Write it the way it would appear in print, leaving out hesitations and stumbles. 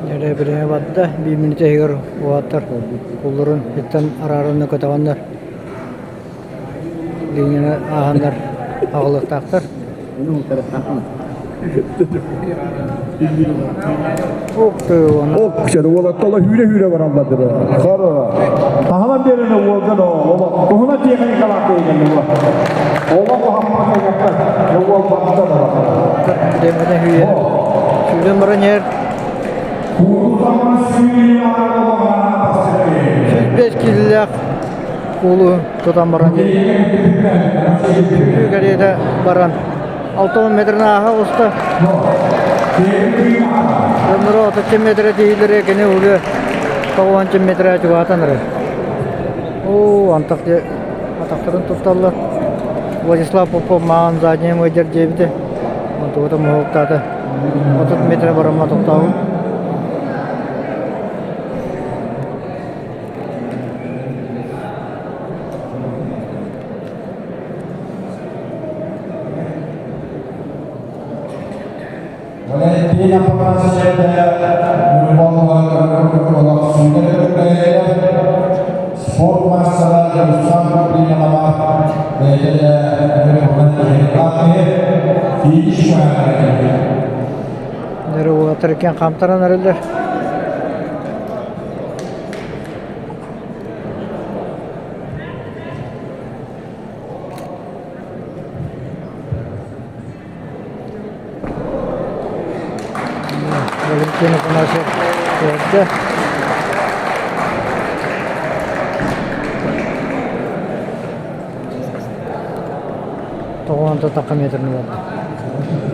Эрэ бириэмэ барда, биир мүнүүтэ иһигэр уолаттар кулларын иттэн арааран көтөҕөннөр линияны ааһаннар аҕалыахтаахтар. Ок, уолаттар хүүрэ-хүүрэ бараллар дебе. Таһынан биэрэн уолга ола туһуна тиэхиньикалаах киһи Ола куһаммат уол бахта да Бириэмэтэ хүүрэн сүүрэн баран иһэр 105 киилэлээх куулу тутан баран сүүрүү кэриэтэ баран 60 метрин ааһа оҕуста. Дьонноро 30 метрэ тиийдилэр кини уже 90 метрэ чугаһатан эрэр. Оо, антах дьэ атахтарын тутталлар. Владислав Попов маҕан задняя мойдер диэбитэ. Онтугута моһуоктаата. 30 метрэ барамма тохтообут. Валентина Спорт маастара Руслан Купринова бэйэтэ Уолаттар иккиэн хаамтаран эрэллэр. Валентин Афанасьев көрдө. Тоҕуонта тахха метрны барда.